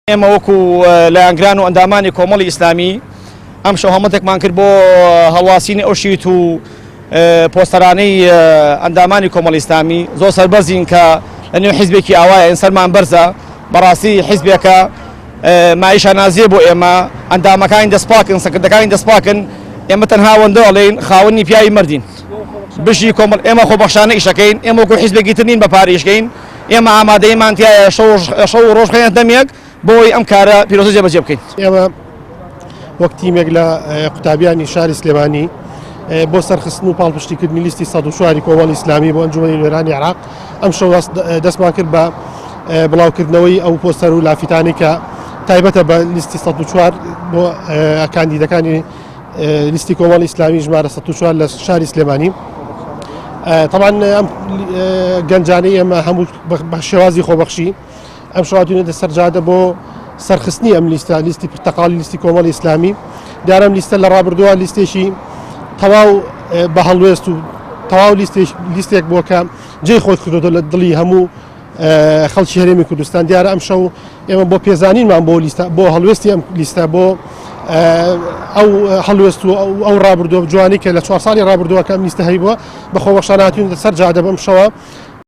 ئێمە وەکو لایەنگران و ئەندامانی کۆمەڵی ئیسلامی ئەمشەو هەڵمەتێکمان کرد بۆ هەڵواسینی ئەو sheet و پۆستەرانەی ئەندامانی کۆمەڵی ئیسلامی. زۆر سەربەرزین کە لە نێو حیزبێکی ئاوایە ئین سەرمان بەرزە. بەڕاستی حیزبێکە مایەی شانازیە بۆ ئێمە. ئەندامەکانی دەستپاکن، سەرکردەکانی دەستپاکن. ئێمە تەنها ئەوەندە ئەڵێین خاوەنی پیاوی مەردین. بژی کۆمەڵ. ئێمە خۆبەخشانە ئیشەکەین، ئێمە وەکو حیزبێکی تر نین بە پارە ئیشکەین. ئێمە ئامادەییمان تیایە شەو و ڕۆژ بخەینە دەم یەک بۆ ئەوەی ئەم کارە پیرۆزە جێبەجێ بکەین. ئێمە وەک تیمێک لە قوتابیانی شاری سلێمانی بۆ سەرخستن و پاڵپشتیکردنی لیستی 104 کۆمەڵی ئیسلامی بۆ ئەنجومەنی نوێنەرانی عێراق ئەمشەو دەستمان کرد بە بڵاوکردنەوەی ئەو پۆستەر و لافیتانەی کە تایبەتە بە لیستی 104 بۆ کاندیدەکانی لیستی کۆمەڵی ئیسلامی ژمارە 104 لە شاری سلێمانی. تەبعەن ئەم گەنجانەی ئێمە هەموو بە شێوازی خۆبەخشی ئەم شواتونێتە سەرجادە بۆ سەرخستنی ئەم لیستە، لیستی پرتەقاڵی لیستی کۆمەڵی ئیسلامی. دیارە ئەم لیستە لە ڕابردووە لیستێکی تەواو بە هەڵوێست و تەواو لیستێک بووە کە جێی خۆی کردوەوە لە دڵی هەموو خەڵکی هەرێمی کوردستان. دیارە ئەم شەو ئێمە بۆ پێزانینمان بۆ لیستە، بۆ هەڵوێستی ئەم لیستە، بۆ ئەو هەڵوێست و ئەو ڕابردووە جوانی کە لە 4 ساڵی ڕابردووە کە ئەم لیستە هەیبووە، بە خۆبەخشانە هاتوین سەر جادە بەم شەوە.